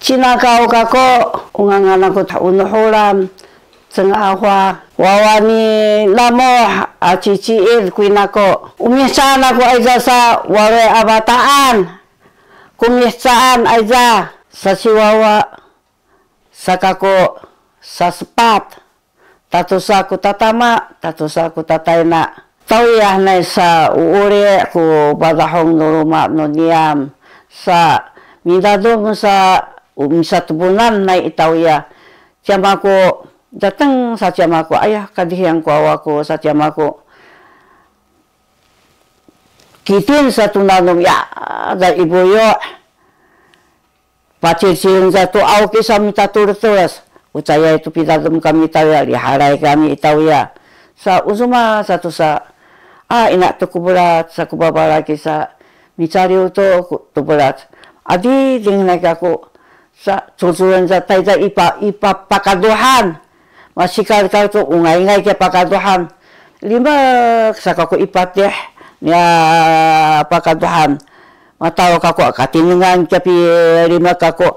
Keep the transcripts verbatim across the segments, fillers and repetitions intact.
Cinakaw kako, u ngangan aku ta unuhulan, cengawa, wawa ni namuh a ciciid kuinako. Umihcaan aku ayza sa walay a bataan. Kumihcaan ayza, sa siwawa, sa kako, sa sepat. Tatusa ku tatama, tatusa ku tatayna. Tawiyah nay sa uuli ku padahung nu luma nu niyam. Sa midadum sa u-, misatebunan nay i tawiyah. Ciyamaku, dateng sa ciyamaku, ayah kadihiyang ku awaku sa ciyamaku. Kitin sa tunanum ya, da ibuyo. Pacilcilin sa tu awki sa mitatuletules. Ucayay tu pidadem kami tawiya, lihalay kami i tawiya. Sa uzuma sa tu sa, a, ina tu kubulat, sa kubabalaki sa, micaliw tu ku-, tubulat. Adi dinginay kaku, sa cuculen sa tayza ipa, ipa pakaduhan. Masikalkal tu ungayngay kiya pakaduhan. Limek sa kaku i patih niya pakaduhan. Mataw kaku a katinengan kiya pilimek kaku.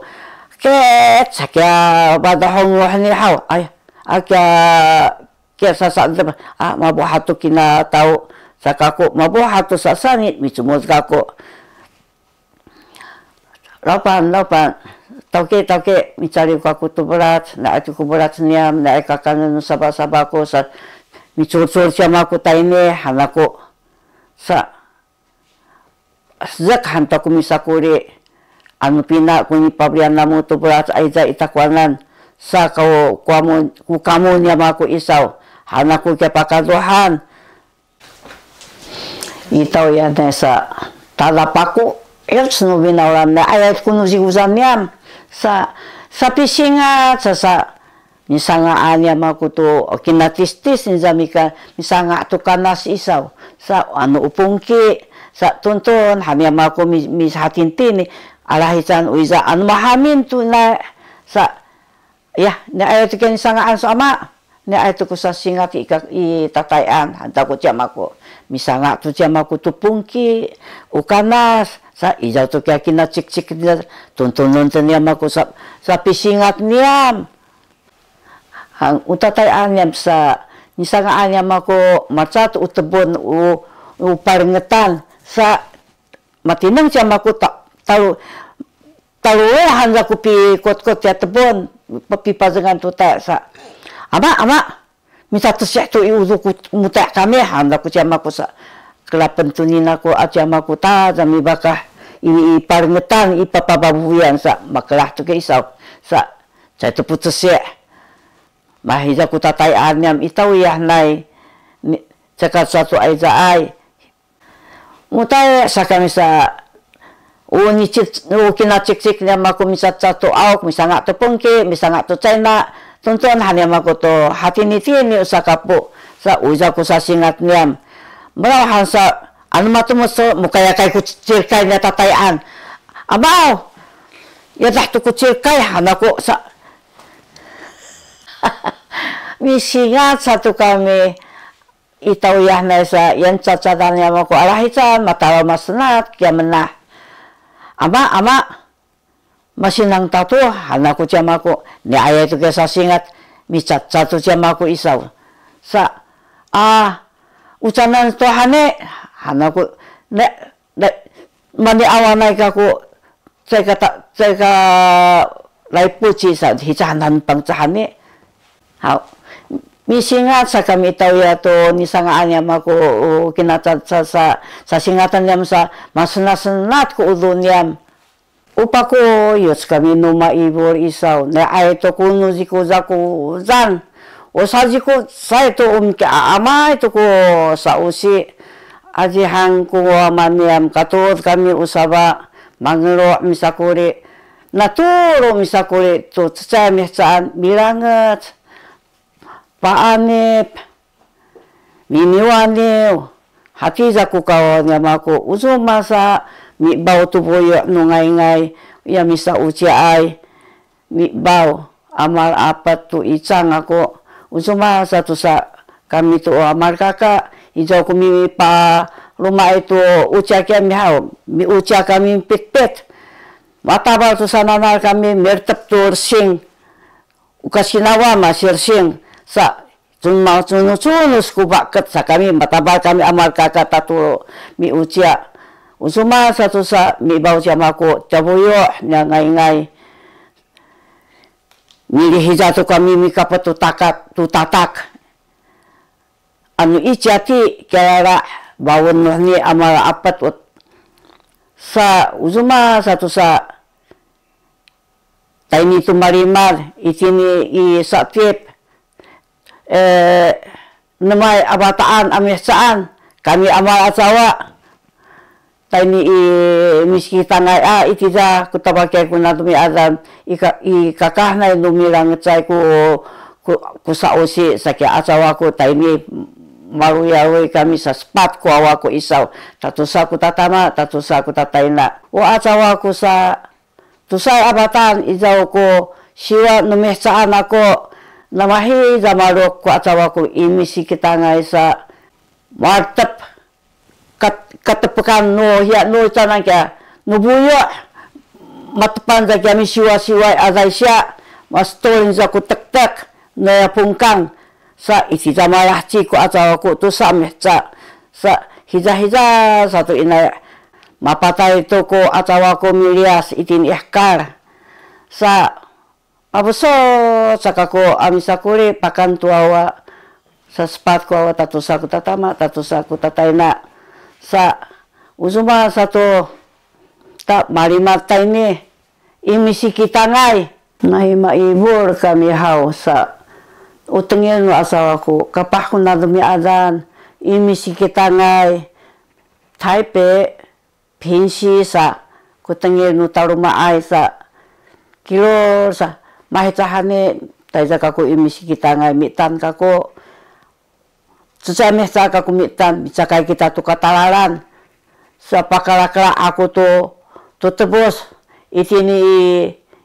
Ket sa kiya padahung wahni haw. Ay, a kiya, kiya sasa, a, mabuhatu kina taw sa kaku. Mabuhatu sasani micumut kaku. Lapan, lapan. Tawki, tawki, micaliw kaku tu belat, naay tu ku belat niyam, naay kakanen nu sabasaba ku, sa, micurcur ciyamaku tayni, hanaku. Sa, sezek han taku misakuli, anu pina ku nipabelian namu tu belat ayza i takuanan, sa kaw kuamu, ku kamu niyamaku isaw, hanaku kiya pakaduhan, I taw iya nay sa, tada paku, iyat senu binawlan nay, ayat ku nu sikuzan niyam. Sa, sapisingat, sa, sa, misanga'an niyam aku tu, kinatistis, nizamika, misanga' tu kanas isaw. Sa, anu u pungki, sa, tuntun, han niyam aku mi, mihatintin, alahican uiza, anu mahamin tu nay, sa, Iya, ni ayat tu kiya nisanga'an su ama. Ni ayat tu ku sasingat i, i tatay'an, hanta ku ciyamaku. Misanga' tu ciyamaku tu pungki, u kanas, sa izaw tu kiya kina cikcik, tuntunun tu niyam aku sa, sapisingat niyam. Hang, u tatay'an niyam sa, nisanga'an niyam aku, maca tu u tebon, u, u palengetan, sa, matineng ciyamaku ta, talu, taluwe han aku pikotkot ya tebon, pipazengan tu ta sa. Ama, ama, mitatesih tu i udu ku muta kami, han aku ciyamaku sa. Kelapen tu nina ku a ciyamaku ta, sa mibakah i, i palengetan, i papababuyan sa, makelah tu ke isaw. Sa, sa tu putesih. Mahiza ku tatay'an niyam i taw iya nay, ni, caka satu ay za ay. Mutay sa kami sa, u nicit, u kinacikcik niyam aku misaca tu awk, misanga' tu pungki, misanga' tu cayna, tuntun han niyam aku tu hatinitini u sakapu, sa uza ku sasingat niyam. Melaw han sa, anu matu musu, mukayakay ku cirkay niya tatay'an. Amaw, yadah tu ku cirkay, han aku sa, misingat sa tu kami, I taw iya nay sa, yan cacadan niyam aku alahican, matalaw masenat, kiya menah. Ama, ama, masinang tatu, han aku ciyamaku, ni ayat tu kiya sasingat, micaca tu ciyamaku isaw. Sa, a, ucanan tu hane, han aku, ne, ne, mani awanay kaku, cayka ta, cayka laypuci sa, hicahanan pangcahani. Haw. Misingat sa kami i taw iya tu, nisanga'an niyam aku, u, kinaca, sa, sa, sasingatan niyam sa, masenasenat ku udu niyam. U pakuyuc kami nu maibul isaw, ni ayat tu ku nu sikuzakuzan. O saziku, sa tu um kiya amay tu ku sausi. Azihan ku wama niyam katud kami u saba, mangelo misakuli. Natulu misakuli tu cecay mihecaan milanget. Paanip, miniwaniw, hatiza ku kawaw niyam aku, uzuma sa mibaw tu buyu' nu ngayngay, ya misauciay, mibaw, amal apat tu icang aku, uzuma sa tu sa kami tu amal kaka, izaw ku mipalumay tu uciay kami haw, miuciay kami pitpit. Matabal tu sananal kami, miretep tu resing. Uka sinawa masiresing. Sa, cuma cunus-cunus ku baket sa kami, matabal kami amal kaka tatu miucia. Ucuma sa tu sa, mibaw cia maku, cabuyu, nya ngaingay. Milihiza tu kami mikapet tu takat, tu tatak. Anu icia ti kialala bawun nuhni amal apet ut. Sa uzuma sa tu sa tayni tu malimad itini i Satip. E, nemay a bataan a mihecaan kami amal a cawa. Tayni i misikitangay a itiza ku tabakay ku natu miadan i, ka, i kakahnay nu milangecay ku, ku, ku sausi saki acawa ku tayni maluyaluy kami sa sepat ku awa ku isaw, tatusa ku tatama, tatusa ku tatayna. O acawa ku sa tusay a batan izaw ku siwa nu mihecaan aku, namahi zamaluk ku acawa ku i misikitangay sa martep kat-, katepekan nu hiya nu canan kiya nu buyu, matepan za kiya misiwasiway a zaysiya, mastulin za ku tektek naya pungkang, sa iti za malahci ku acawa ku tusa miheca, sa hizahiza satu inay mapatay tu ku acawa ku miliyas itini i hekal. Sa Pabuso, saka ku a misakuli pakan tu wawa, sa sepat ku wawa tatusa ku tatama, tatusa ku tatayna. Sa, uzuma satu, ta malimad tayni, i misikitangay. Nay maibul kami haw sa, u tengil nu asawa ku, kapah ku natu miadan, i misikitangay, Taipei, Pinsi sa, ku tengil nu talumaay sa, kilul sa, mahecahani, tayza kaku i misikitangay mitan kaku, cecay miheca kaku mitan, micakay kita tu katalalan, sa pakalakala aku tu, tu tebus, itini i,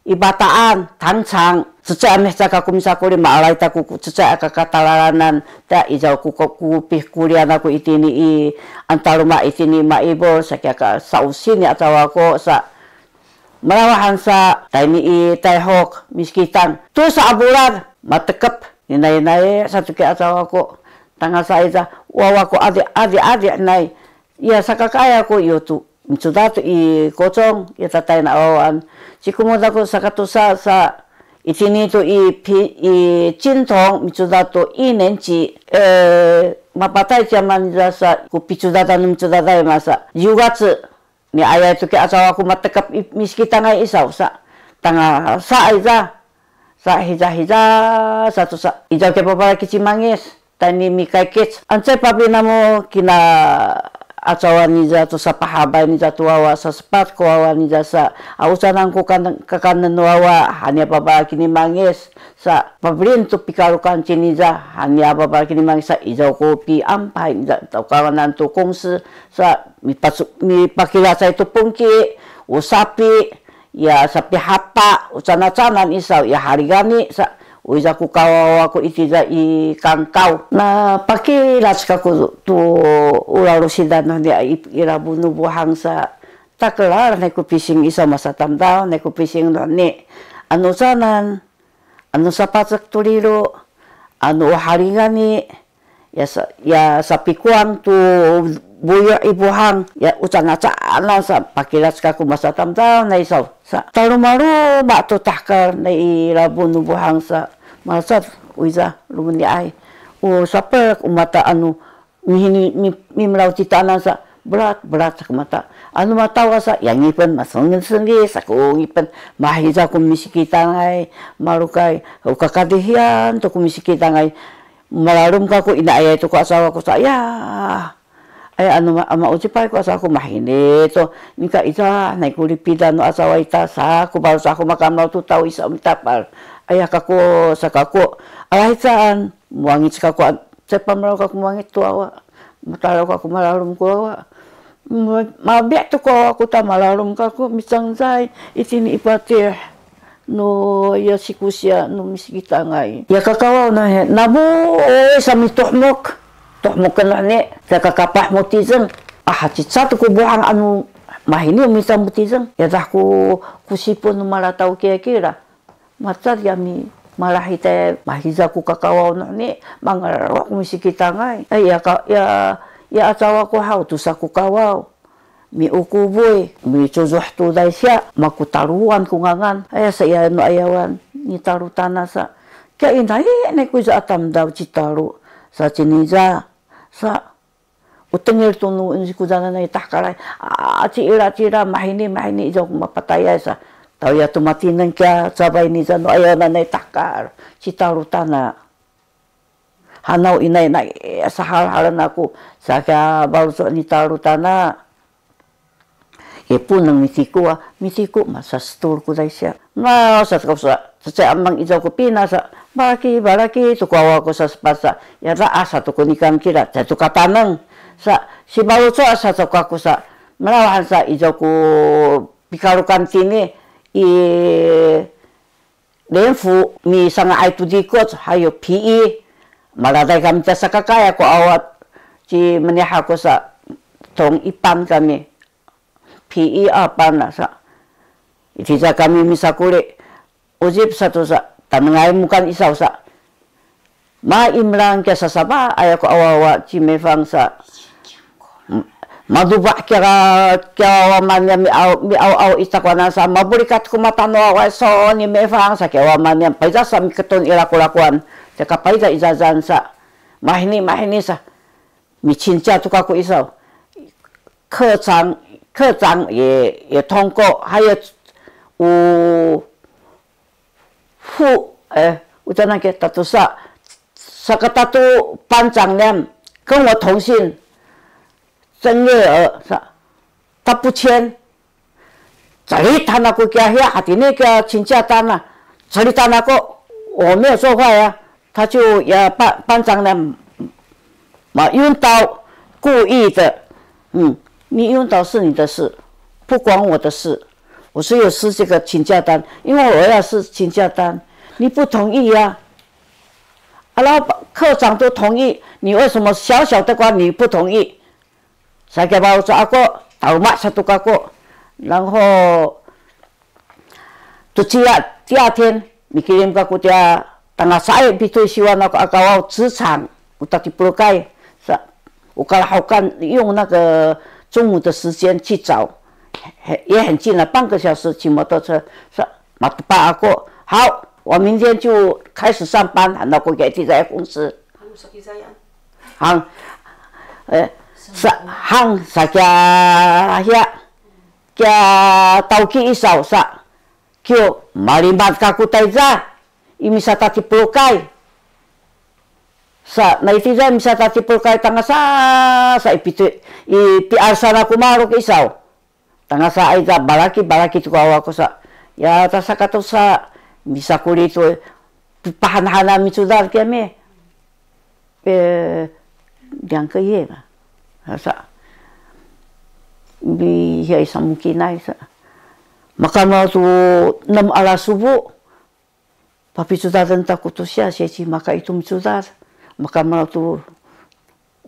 i bataan, tangcang, cecay a miheca kaku misakuli, maalay taku ku cecay a kakatalalanan, ta izaw ku, ku, ku pihkulian aku itini i, antaluma itini maibul, sa kiya ka sausin ni acawa ku, sa malawahan sa tayni i Tayhok, misikitang. Tu sa a bulan, matekep, ninay-nay, sa tuki acawa ku, tangasa iza, wawa ku adi, adi, adi, nay, iya sakakaya ku, iyo tu. Micudaw tu i kocong, ya tatay na awawan. Cikumuda ku sakatusa sa, itini tu i pi, i Cintong, micudaw tu i nenci, e, mapatay ci aman za sa, ku picudadan micudaday masa. Yugac, ni ayay tu ki acawa ku matekep i misikitangay isaw sa. Tangasa iza. Sa hiza-hiza, sa tu sa, izaw ke papalaki ci mangis, tayni mikaykic. Ancay papinamu kina acawa niza tu sa pahabay niza tu wawa sa sepat ku wawa niza sa, a ucanan ku kan-, kakanen wawa, haniya papalaki ni mangis, sa pabelin tu pikalukan ci niza, haniya papalaki ni mangis sa, izaw ku piampay niza, tawkawanan tu kungsi, sa mipacu-, mipakilacay tu pungki, u sapi, ya sapihapa, u canacanan isaw, ya haligani, sa, u iza ku kawawa ku itiza i kangkaw. Na pakilac kaku tu ulalusidan ni i, i Rabu nu buhang sa, takelal ni ku pising isaw masatamdaw, ni ku pising ni, anu canan, anu sapacek tu lilu, anu haligani, Ya sa, ya sapikuang tu buyu i buhang, ya u canacanan sa pakilac kaku masatamdaw na isaw. Sa talumaluma tu tahekal na i Rabu nu buhang sa, masat u iza lumeniay. U sapek u mata anu mihini, mi, mimelaw ci taanan sa, berat, berat sa ku mata. Anu matawa sa, ya ngipen, masenggi-senggi sa ku ngipen, mahiza ku misikitangay, malukay, u kakadihian tu ku misikitangay, malalum kaku ina ayay tu ku asawa ku sa, ya. Ay, anu ma-, ama ucipay ku asawa ku mahini tu. Nika iza, nay ku lipidan nu asawa ita sa, ku balu sa ku makamlaw tu taw isa mitapal. Aya kaku, sa kaku, alahicaan, muwangic kaku, an-, cepamlaw kaku muwangic tu awa. Matalaw kaku malalum ku awa. Ma-, mabiya tu ku awa ku ta malalum kaku, micangcay, itini i patih. No, ya sikusiya, no misikitangay. Ya kakawaw na he, nabu, oy, sa mituhmuk. Tuhmuk kenu ni, ya kakapah mutizeng. Ah, cica tu ku buhang anu, Mahini mita mutizeng, yadah ku, ku sipun malataw kiyakira. Macar yami malahitay mahiza ku kakawaw nuhni, mangerok misikitangay. Ay, ya, ka, ya, ya acawa ku haw tusa ku kawaw. Miukubuy, micuzuh tu daysiya, makutaluan ku ngangan. Aya sa iya nu ayawan, ni talu tana sa. Kiya inay, inay ku iza atam daw ci talu. Sa ciniza, sa, u tengil tu nu, insi ku zananay tahkalay. A, ci ila, ci ila, mahini, mahini, izaw ku mapatayay sa. Taw ya tu matineng kiya, cabay niza nu ayawan nanay tahkal, ci talu tana. Hanaw inayna, eh, sahalhalen aku, saka baluco ni talu tana. Eh, puneng mitiku a, mitiku, masa setul ku daysiya. Nga, sa, sa, cecay amang izaw ku pina sa, balaki, balaki, tu ku awa ku sa sepasa, ya da asa tu ku nikang kira, cecay tu kataneng. Sa, si baluco asa tu kaku sa, melawahan sa izaw ku pikalukan tini, i, 连府 misanga'ay tu dikoc, hayu pi'i. Maladay kami ta sakakaya ko awat, ci meniha ko sa tong ipan kami. Pi'i apan na sa. Itiza kami misakuli. Uzip sa tu sa, tanengay mukan isaw sa. Maimlang kiya sasaba, aya ko awawa ci Mefang sa. M-, maduba kiya, kiya wawa manya mi aw, mi aw aw ita kuanan sa, mabulikat ku mata no awa so ni Mefang sa kiya wawa manya, paiza sa miketon i lakulakuan, caka paiza izazan sa, mahini, mahini sa, micinca tu kaku isaw. 课长, 课长也, 也通过, 还有, u, 副, eh, 我在那个 tatusa, sakatatu 班长 niyam, 跟我同姓, 曾月娥, sa, tapucen, calitan aku kiya hiya, hatini kiya cinca tana, calitan aku, 我没有做坏啊, 他就也班, 班长 niyam, 马晕倒，故意的，嗯，你晕倒是你的事，不关我的事。我是有撕这个请假单，因为我要撕请假单，你不同意呀、啊。然后科长都同意，你为什么小小的官你不同意？Sa kiya balo sa ako, taluma sa tu kako. 然后, tu ciya, ciya 天, mikilim kako tiya tangasa i pituy siwa nako a kawaw 职场, uta tipulukay, sa, u kalahokan 用那个中午的时间去找, 也很近了，半个小时骑摩托车, sa, matepa ako, 好, 我明天就开始上班, nako kiya i tiza i 公司. Hang, eh, sa, hang, sa kiya, hiya, kiya tawki isaw sa, kiyo, malimad kako tayza, i misata tipulukay. Sa, na i tiza i misata tipulukay tangasa, sa i pitu, i pialsan ako maluk isaw. Tangasa ayza balaki, balaki tu kawaw ako sa. Ya, tasa katosa, misakuli tu, pahanhana micudad kami. Eh, 两个月吧, sa. Bi, ya, i samukinay sa. Maka maw tu nem ala subu. Papicudaden tako tu siya, siya ci maka i tu micudad. Maka maw tu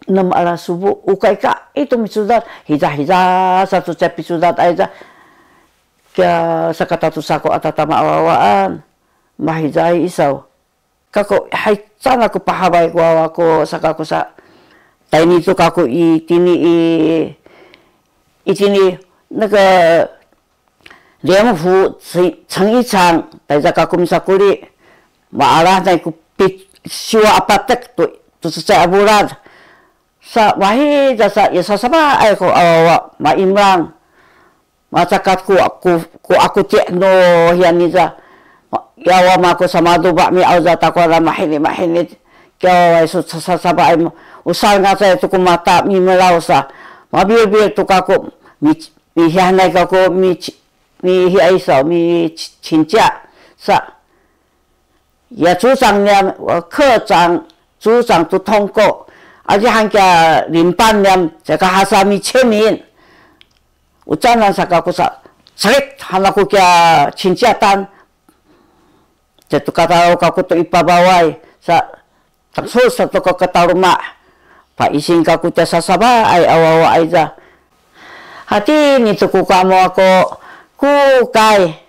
nem ala subu, uka ika i tu micudad, hiza hiza sa tu ca picudad ayza. Kiya sakatatu sako a tatama a wawaan, mahiza i isaw. Kako, hay, sana ko pahabay ko wawa ko, sa kako sa, tayni tu kako i tini i, i tini, na ka, 联福成一场, tayza kako misakuli, maala nay ko pi, siwa a patek tu, tu cecay a bulad. Sa, mahiza sa, ya sasabaay ko a wawa, maimlang. Macakat ko, ko, ko ako ci no hiya niza. Ya wawa mako sa maduba mi awza takuana mahini, mahini. Kiya wawa isu sasabaay mo. Usal ngacay tu ko mata mimelaw sa. Mabilbil tu kako mi, mihiyanay kako mi, mihiya isaw, mi cinca sa. Ya 组长 niyam, 科长, 组长 tu 通过, aci han kiya 领班 niyam, caka hasa mi 签名. Ucanan sa kako sa, celik han ako kiya cinca tan. Catu katalaw kako tu i pabaway, sa, tangsu sa tu ko kataluma. Paisin kako ca sasabaay a wawa ayza. Hatini tu ku kamo ako, ku kay,